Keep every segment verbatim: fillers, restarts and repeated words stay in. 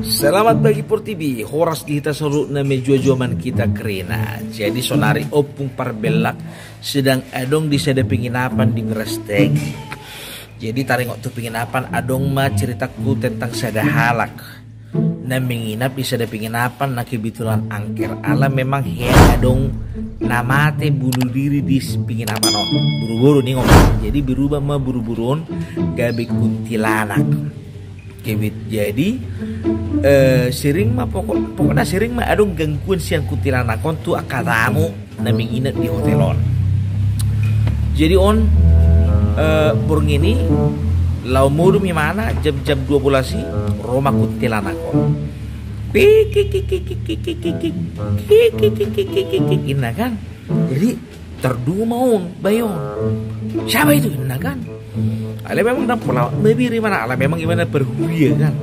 Selamat pagi portibi, horas di hita saluhutna, mejuah-juah ma hita kerina. Jadi sonari Ompung Parbellak sedang adong di sada penginapan di Brastagi. Jadi taringot tu penginapan, adong ma ceritaku tentang sada halak na menginap di sada penginapan na kebetulan angker. Ala memang hea adong na mate bunuh diri di penginapan on. Buru-buru ni ngomong. Jadi berubah ma buru-buru on gabe kuntilanak. Kebet jadi, eh, sering ma pokok, pokokna sering ma adong gangguan sian kuntilanak on tu angka tamu na menginap di hotel on. Jadi on, eh, borngin i laho modom imana jam-jam dua belas i, ro ma kuntilanak on. Pik, kik, kik, kik, kik, kik, kik, kik, kik, kik, kik, kik, kik, kik, kik, inna kan. Jadi tardungo ma on bae on. Siapa itu? Inna kan. Ala memang ndang pola mabiar imana, ala memang imana parhuria kan.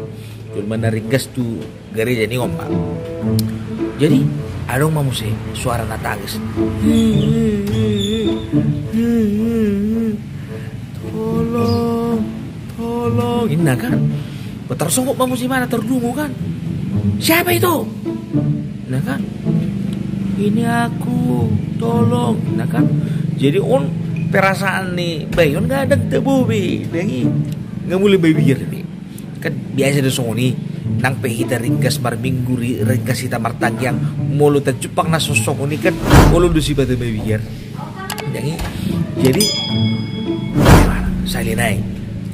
Jolma na ringgas tu gareja ni on ma. Jadi adong ma muse suara na tangis. Tolong, tolong, inna kan. Tarsonggot ma muse imana, tardungo kan. Siapa itu? Inna kan. Ini aku, tolong, inna kan. Jadi on perasaan ni bae on nga dang tabo be, dang i. Nga mulai mabiar be. Kan biasa do songon i, nang pe hita ringgas marminggu, ri-, ringgas hita martangiang, molo tajumpang na songon i kan, olo do sipata mabiar. Jadi, jadi, sahali nai.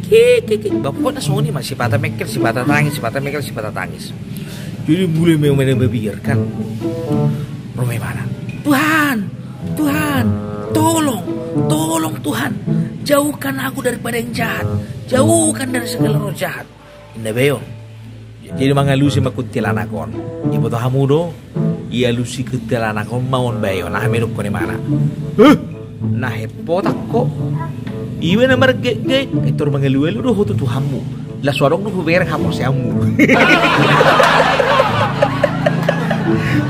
Kik, kik, kik. Ba pokokna songon i ma, sipata mengkel, sipata tangis, sipata mengkel, sipata tangis. Jadi mulai ma imana mabiar kan. Ro ma imana. Tuhan, Tuhan, tolong, tolong Tuhan, jauhkan aku daripada yang jahat, jauhkan dari segala roh jahat. Inna bae on. Jadi mangalusi ma kuntilanak on. Iboto hamu do, ialusi kuntilanak on ma on bae on. Aha ma idokkon imana? Huh? Na hepotang ho. Iba na margekgek, eh, tor mangalualu do ho tu Tuhanmu. Laos so adong do hubereng haporseaonmu.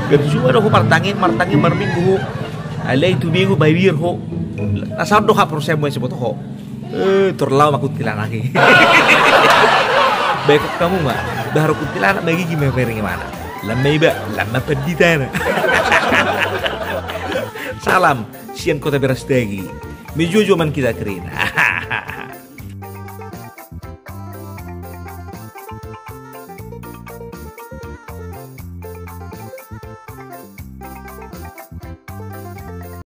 Kan suma do ho martangiang, martangiang marminggu ho. Alai tu minggu mabiar ho. Laos so adong do haporseaonmu siboto ho. Eh, tor laho ma kuntilanak i. Bae hamu ma, ba haru kuntilanak magigi ma hubereng imana. Lam ma iba, lam ma panditana. Salam sian kota Brastagi. Mejuah-juah ma hita kerina.